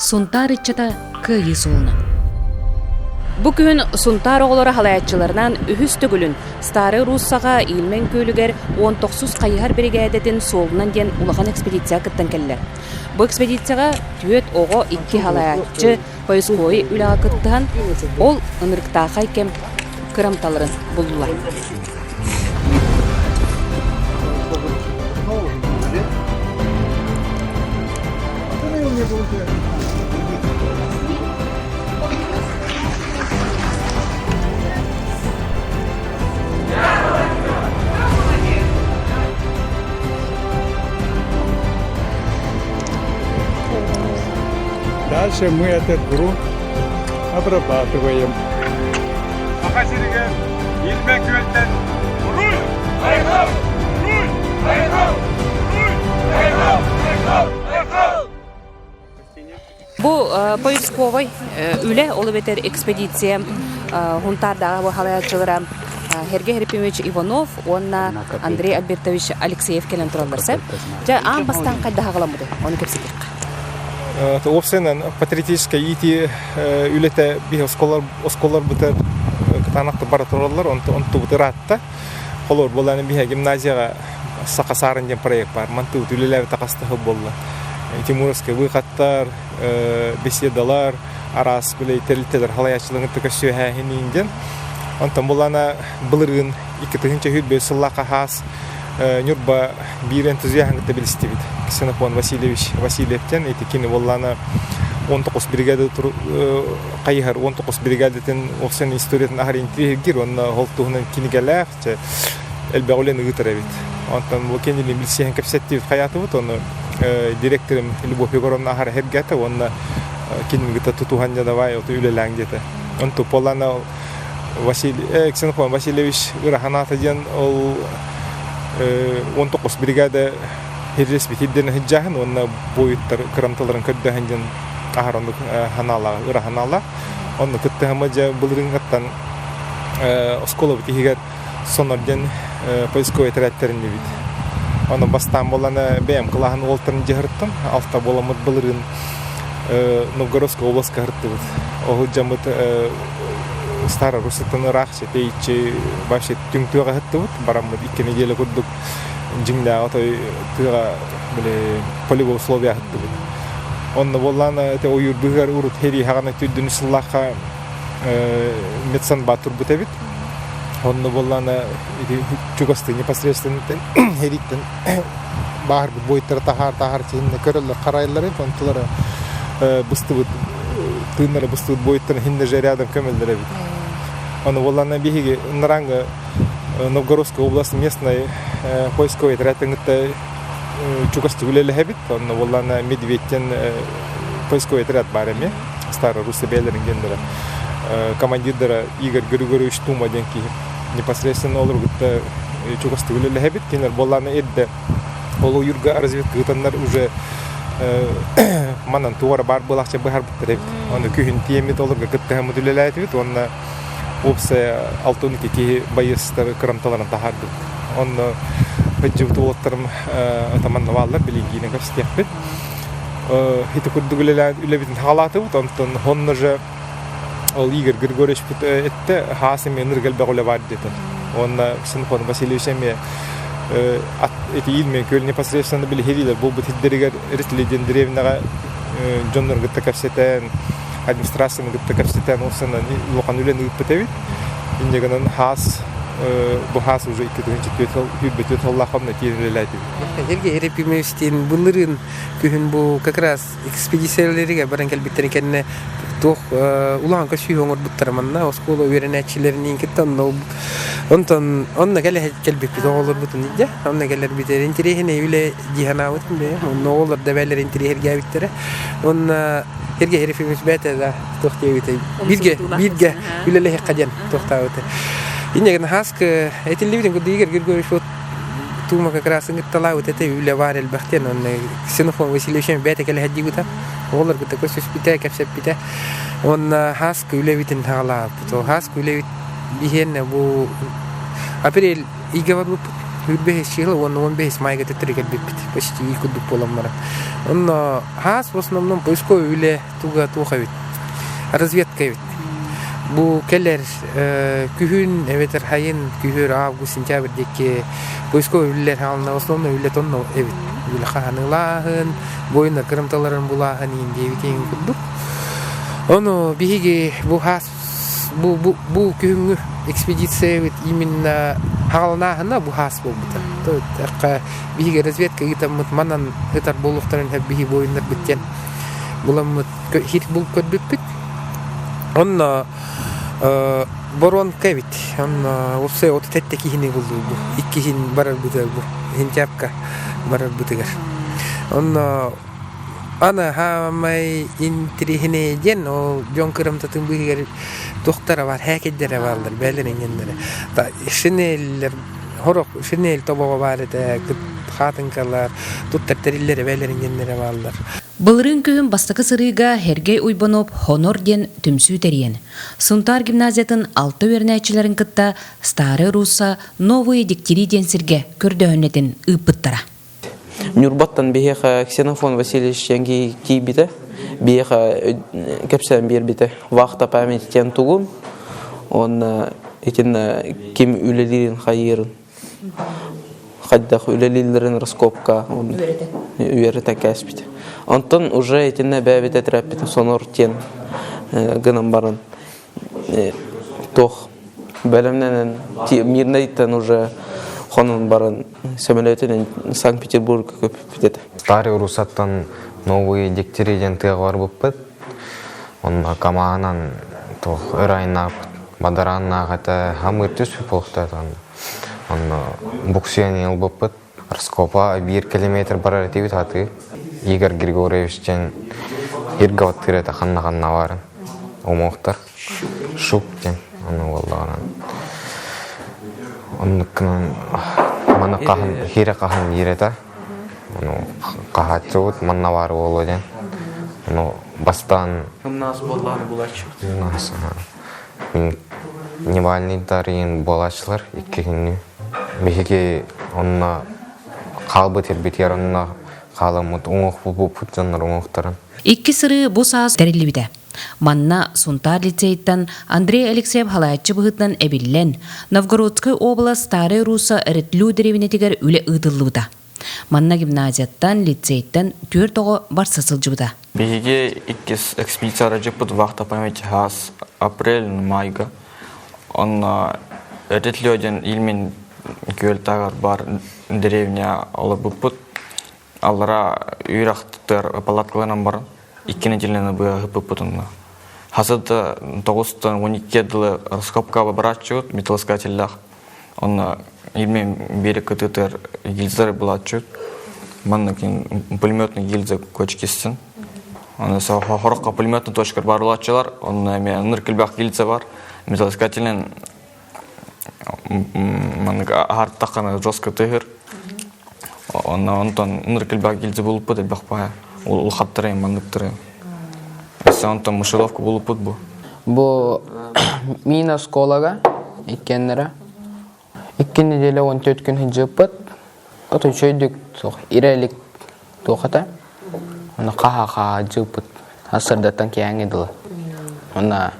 Сунтаар ыччата кыайыы суолунан. Бу күһүн Сунтаар оҕолоро халайааччыларынан үһүс төгүлүн Старай Руссаҕа Ильмень күөлүгэр 19 хайыһар биригээдэтин суолунан диэн улахан экспедицияҕа кыттан кэллэ. Бу экспедицияҕа түөрт оҕо, икки халайааччы поисковай үлэҕэ кыттыһан, ол ынырыктаахай кэм кырамталарын буллулар. Дальше мы этот грунт обрабатываем. Саха сиригэр Илмэ күөлтэн Руй! Айхал! Руй! Айхал! Руй! Айхал! Айхал! Айхал! Бу поисковай үлэ, ол эбэтэр экспедиция Хунтаардааҕы халайааччылара Сергей Хрипимович Иванов уонна Андрей Альбертович Алексеев кэлэн тураллар сөп. Дьэ, аан бастаан хайдах аҕаламмыты, ону кэпсэтиэххэ. Уопсайынан патриотическай иитии үлэтэ биһи оскуолаларбытыгар кытаанахтык бара тураллар, онтубут ыраатта. Холобур, буолааны биһи гимназияҕа Саха саарын диэн проект баар. Мантыбыт үлэлээбит хастаһы буолла. Тимуровскай выходтар, беседалар, араас били тэрилтэлэр халайааччыларын кытта көрсүөһээһин диэн. Онтон булана былырыын 2025 сыллаах хаас Ньурба биир энтузиаһын кытта билистибит. Ксенофон Васильевич Васильевтен ити кини буоллаана 19 бригада хайыһар 19 бригадатын уопсан историятын аһар интриһиргир уонна ол туһунан кинигэлээх элбэх үлэни ыытар эбит. Онтон бу кинини билсиһэн кэпсэттибит хайаатыбыт ону директорым Любовь Егоровна аһар эһэргэтэ уонна кинини кытта тутуһан дьэ давай оту үлэлээҥ диэтэ. Онту Полана Василий Ксенофон Васильевич ырахан диэн ол 19 бригада хирреспит ирдэнэ сылдьаһын уонна буойуттар кырамталарын көрдөһөн диэн аһар оннук ханаалаах ырахан Онно кыттыһама дьэ былырыыҥҥаттан оскуолабыт иһигэр Сонор диэн поисковай этэрээттэриннибит. Ону бастаан буолан бэйэм кылааһын уолтарын дьаһырттым. Алта буоламмыт былырыын Новгородскай областка ыһыртыбыт. Ол дьаммыт Старая Руссаттан ыраах тэйиччи вообще түҥ тыаҕа ыһыттыбыт. Бараммыт икки неделя курдук дьиҥнээҕи отой тыаҕа били полевой условия ыһыттыбыт. Онно буоллаан ити ойуур быыһыгар урут херииһэҕинэ түрдүнү сыллаахха медсанбат турбут эбит. Онно буоллаана ити чугастыы непосредственно эриттэн бааһырбыт буойдары таһаар таһаар сиһиннэ көрөллөр харайаллар эбит онтулара быстыбыт тыыннара быстыбыт буойдарын хиннэ же рядом көмөллөр эбит. Ону буоллаана биһиги наранга Новгородская область местной поисковой отрядын кытта чугастык үлэлэһэбит. Онно буоллаана Медведтен поисковый отряд баар эмиэ. Старая Руссия бэйэлэрин геннэрэ. Командирдара Игорь Григорьевич Тума диэн киһи. Непосредственно олору кытта чугастык үлэлэһэбит. Кинилэр буоллаана эрдэ ол уйурга разведка ыытаннар уже манан туора баар буолаахча быһарбыттар эбит. Оны күһүн тиэммит олорго кыттыһаммыт үлэлээтибит уонна уопсайа 62 киһи байыастар кырамталарын таһаарбыт. Онно сылдьыбыт уолаттарым атаманна бааллар, билиҥҥиинэн кэпсэтиэхпит. Ити курдук үлэлээн үлэбитин хаалаатыбыт, онтон онно же ол Игорь Григорьевичпыт эттэ, хаас эмиэ ынырык элбэх үлэ баар диэтэ. Уонна Ксенофон Васильевич эмиэ эти Ильмен күөл непосредственно билиһириилэр буолбут сирдэригэр Ритли диэн дэриэбинэҕэ дьоннору кытта кэпсэтэн, администрацияны кытта кэпсэтэн уопсайынан улахан үлэни ыыппыт эбит. Инньэ гынан хаас бу хаас уже 2004 сыллаах онно тиийэн үлэлээтибит. Сергей Репимовичтиин былырыын күһүн бу как раз экспедицияларыгар баран кэлбиттэрин кэннэ туох улахан көсүү оҥорбуттара манна оскуола үөрэнээччилэриниин кытта онно онтон онно кэлэ кэлбиппит оҕолорбутун илдьэ онно кэлэрбитигэр интэриэһинэй үлэ дии санаабытым бэйэм онно оҕолор да бэйэлэрэ интэриэһиргээбиттэрэ уонна Сергей Ефимович бэйэтэ да туох диэбитэй бииргэ бииргэ үлэлэһиэххэ диэн туохтаабыта инньэ гынан хааскы этиллибитин курдук Игорь Григорьевич вот Туума как раз ыҥытталаабыт этэ үлэ баар элбэх диэн уонна Ксенофон Васильевич бэйэтэ кэлэһэрдиибитэ оҕолор кытта көрсүспүтэ кэпсэппитэ уонна хааскы үлэбитин саҕалаабыт ол хааскы үлэбит биһиэнэ бу апрель ыйга барбыппыт. Сүүрбэһис чыһыла уонна 15 маайга төттөрү кэлбиппит. Почти ый курдук буолан баран. Онно хаас в основном поисковый үлэ туга туох эбит. Разведка эбит. Бу кэлэр күһүн эбэтэр хайын күһүр август сентябрь диэки поисковый үлэлэр хаална в основном үлэ тонно эбит. Үлэ хаһаныылааһын, буойуннар кырымталарын булааһын иин диэбитин курдук. Ону биһиги бу хаас бу, бу, бу күһүҥҥү экспедициябыт именно хаҕаланааһына бу хаас буолбута. То биһиги разведка ыытаммыт манан ытар буолуохтарын сөп биһи буойуннарбыт диэн буламмыт хир бул көрбүппүт. Онно боронка эбит. Онно уопсай 37 киһини буллуу бу. Иккиһин барарбытыгар бу. Сентябрька барарбытыгар. Онно Аны хаамай интириэһинэй диэн ол дьон кырамтатын быыһыгар туохтара баар, һээкэйдэрэ бааллар, бээлэр иҥэннэрэ. Шинеллэр, сорох шинель тобоҕо баар этэ, хаатыҥкалар, туттар тэриллэрэ бээлэр иҥэннэрэ бааллар. Былырыын күһүн бастакы сырыыга Сергей Уйбанов Хонор диэн түмсүү тэрийэн, Сунтаар гимназиятын алта үөрэнээччилэрин кытта Старая Русса Новые Дегтяри диэн сиргэ көрдөөһүннэтин ыыппыттара. Ньурбаттан биһиэхэ Ксенофон Васильевич диэн тиийбитэ, биһиэхэ кэпсээн биэрбитэ вахта памяти диэн тугун уонна итиннэ ким үлэлиирин хайыырын хайдах үлэлииллэрин раскопка үөрэтэн кээспит. Онтон уже итиннэ бэйэбит этэрээппитин сонор диэн гынан баран туох бэлэмнэнэн Мирнайтан уже хонон баран сөмөлүөтүнэн Санкт-Петербургка көппүппүт этэ. Старый Русаттан Новые Дегтяри диэн тыаҕа барбыппыт. Онно камаанан туох өр айаннаабыт бадарааннаах этэ, хамыыр түспүт буолуохтаах онно. Онно буксуйан ылбыппыт. Раскопа биир километр барар этибит атыы. Игорь Григорьевич диэн Иргаваттыыр этэ ханна-ханна баарын. Омуктар. Шук диэн ону буоллаҕынан. Оннуккунан маны хаһан хире хаһан диир этэ. Ону хаһааччыбыт манна баар буолуо диэн. Ону бастаан Хымнаас буоллаҕына булааччыбыт. Хымнаас, мин дневальныйдар иин буолааччылар икки күннүү. Биһиги онно хаалбыт ирбитигэр онно хааламмыт уҥуох булбуппут дьоннор уҥуохтарын. Икки сырыы бу саас тэриллибитэ. Манна Сунтаар лицейиттэн Андрей Алексеев халааччы быһыытынан эбиллэн, Новгородскай уобалас Старая Русса Ретлю дэриэбинэтигэр үлэ ыытыллыбыта. Манна гимназияттан, лицейттэн түөрт оҕо барса сылдьыбыта. Биһиги иккис экспедиция дьыппыт вахта памяти хаас апрель майга. Онно Ретлю диэн Ильмень күөл тааҕар бар деревня олорбуппут. Аллара үрэхтэр палаткаланан баран икки неделяны быа ыппыппыт онно. Хасыт тоҕустан 12 дылы раскопка барааччыбыт металлоискателлээх. Онно Ильмень берег кытыытыгар гильзалар булааччыбыт. Манна пулеметный гильза кочкистин. Оны хороххо пулеметный точка бар булааччылар. Онно эмиэ ныркылбах гильза бар. Металлоискателинэн маннык аһартаххана жестко тыһыр. Онно онтон ныркылбах гильза булуппут элбэх баһа. Улахаттарайын манныктарайын. Өссө онтон мышеловка булуппут бу. Бу мин оскуолага иккиэннэрэ икки неделя 14 күн сылдьыппыт. От үчүгэйдик суох ирэ илик туох этэ. Ону хаһа-хаһа дьыыппыт сарсыардаттан киэһээҥҥи дылы. Онно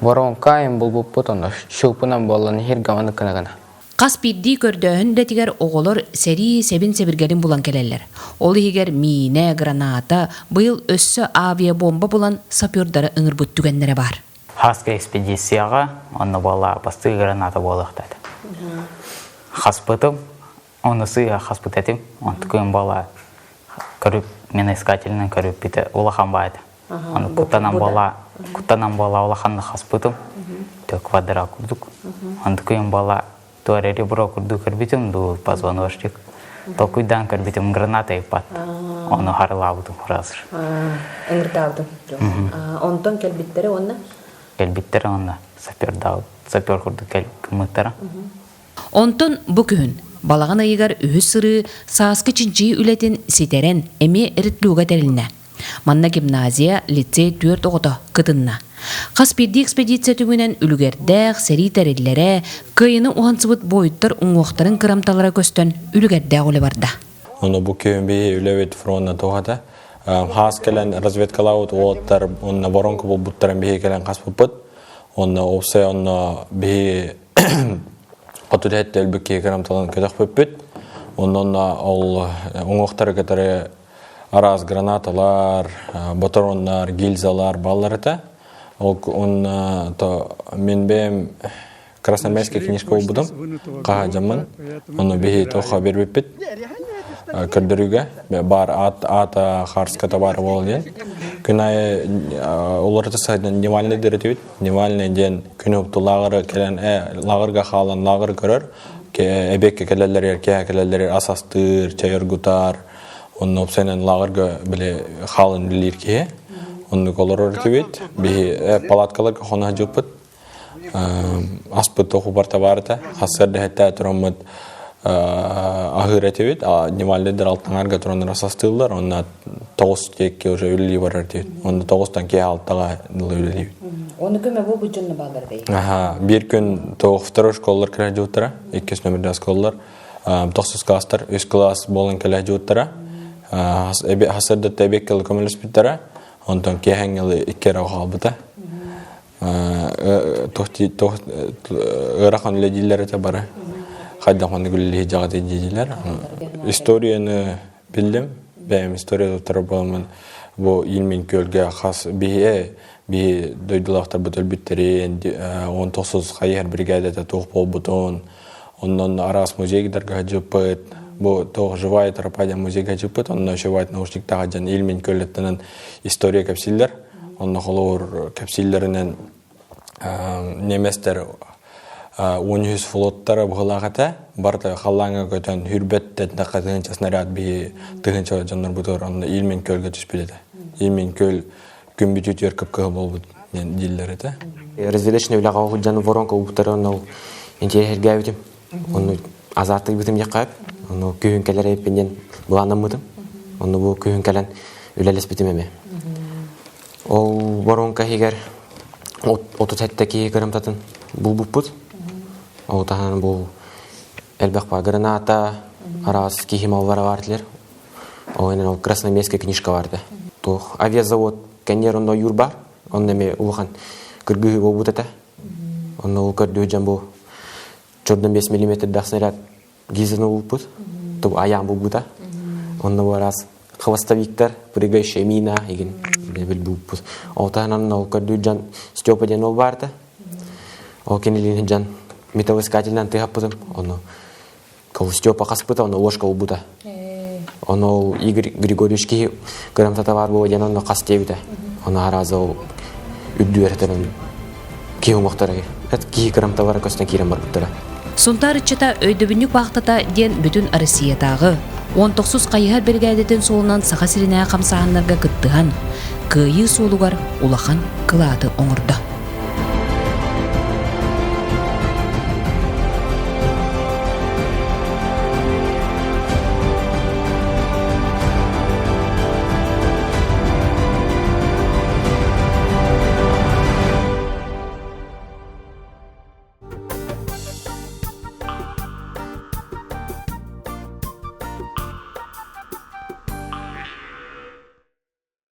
воронка айан булбуппут онно шупунан буоллан иһиргэ маннык гына-гына. Хас биирдии көрдөөһүн үлэтигэр оҕолор сэрии сэбин-сэбиргэлин булан кэлэллэр. Ол иһигэр миинэ, граната, быйыл өссө авиабомба булан сапердары ыҥырбыт түгэннэрэ баар. Хаска экспедицияҕа онно буолла бастыы граната буолуохтаата. Хаспытым, оны сыыһа хаспыт этим. Онтукуйум буола көрүп миноискателинэн көрүппүтэ улахан баайда. Аны куттанан буола куттанан буола улаханнык хаспытым. Тө квадрат курдук. Онтукуйум буола туора ребро курдук көрбүтүм дуу позвоночник. Толкуйдаан көрбүтүм граната ыппат. Ону харылаабытым сразу. Ыҥырдаабытым. Онтон кэлбиттэрэ уонна? Кэлбиттэрэ уонна сапердаабыт. Сапер курдук кыммыттара. Онтон бу күһүн, балаҕан ыйыгар үһүс сырыы сааскы чинчийии үлэтин ситэрэн, эмиэ Ретлюга тэрилиннэ. Манна гимназия, лицей түөрт оҕото кытынна. Хас биирдии экспедиция түмүгүнэн үлүгэрдээх сэрии тэриллэрэ, кыайыыны уһансыбыт буойуттар уҥуохтарын кырамталара көстөн үлүгэрдээх үлэ барда. Ону бу күн биһи үлэбит фронна туһата. Хаас кэлэн разведкалаабыт уолаттар онно воронка булбуттарын биһи кэлэн хаспыппыт. Онно уопсай онно биһи хоту тэһэтте өлбүт киһи кырамталан көтөхпүппүт. Онно ол уҥуохтары кытары араас гранаталар, ботороннар, гильзалар баллар этэ. Ол онно то мин бэйэм Красноармейская книжка булбутум. Хаһа дьаммын. Ону биһи тоха бербиппит. Көрдөрүүгэ бар ат ата харска бар бол диэн. Күн айы уларыта сайдан дневальный диретибит. Дневальный диэн күн упту лааҕыры кэлэн лааҕырга хаалан лааҕыр көрөр. Эбиэккэ кэлэллэр, киэһэ кэлэллэр ас астыыр, чэй оргутар. Онно уопсайынан лааҕырга били хаалан үлэлиир киһи. Оннук олорор этибит. Биһи палаткаларга хоно сылдьыбыппыт. Аспыт туох барта баар этэ. Сарсыарда иһиттээ тураммыт аһыыр этибит. Дневальныйдар алтаҥарга тураннар ас астыыллар. Онно 9 диэки уже үлэлии барар этибит. Онно 9-тан киэһэ 6-га дылы үлэлиибит. Оны көмө буолбут дьонно бааллар дей. Аха, биир күн тоҕус второй школалар кэлэ дьуттара, иккис номердаах школалар, тохсус класстар, үс класс буолан кэлэ дьуттара. Хасырдатта эбиэккэ көмөлөспүттэрэ, онтон киэһэҥҥи икки эрэ хаалбыта. Ыарахан үлэ дииллэр этэ бары. Хайдах оннук үлэлиһи дьаҕаты дииллэр. Историяны биллим. Бэйэм история доктора буоламмын бу Ильмин күөлгэ хас биһи биһи дойдулаахтарбыт өлбүттэрин, 19 хайыһар бригадата туох буолбутун, онон араас музейдарга сылдьыппыт, бу туох живая тропа диэн музейга сылдьыппыт, онно живая наушниктаах дьон Ильмин күөллэттэнэн история кэпсииллэр. Онно холобур кэпсииллэринэн немецтэр 13 флоттара быһылаах этэ. Барыта халлааҥҥа көтөн хүрбэт тэтнэххэ тыһыынча снаряд биһи тыһыынча дьоннорбутугар онно Ильмин күөлгэ түспүт этэ. Ильмин күөл күн бүтүүтүгэр кып-кыһыл буолбут диэн дииллэр этэ. Разведочный үлэҕэ сылдьан воронка угуттары онно интириэһиргээбитим. Онно азартыйбытым диэххэ Онно күһүн кэлэр эбиппин диэн былааннаммытым. Онно бу күһүн кэлэн үлэлэспитим эмиэ. Ол воронка иһигэр 37 киһи кырамтатын булбуппут. Ол таһынан бу элбэх баар граната, араас киһи маллара бар этилэр. Ол ол красноармейская книжка бар этэ. Туох авиазавод кэнниэр онно ойуур бар. Онно эмиэ улахан кыргыһыы буолбут этэ. Онно ол көрдүү дьон бу чордон 5 миллиметрдаах снаряд гизаны булбут. Ту аян булбута. Онно бу араас хвостовиктар, прыгающая мина игин бил булбут. Ол таһынан ол көрдүү дьон Степа диэн ол баарта. Ол кинилиин дьон металлоискательынан тыһаппытым. Ону Степа хаспыта, ону ложка булбута. Ону ол Игорь Григорьевич киһи кырамтата баар буолуо диэн онно хас диэбитэ. Ону арааза ол үрдүгэр этэрин киһи уҥуохтара киһи кырамталара көстөн киирэн барбыттара. Сунтаар ыччата өйдөбүнньүк баахтата диэн бүтүн Россиятааҕы 19 хайыһар биригээдэтин суолунан Саха сиринээҕи хамсааһыннарга кыттыһан, Кыайыы суолугар улахан кылааты оҥордо.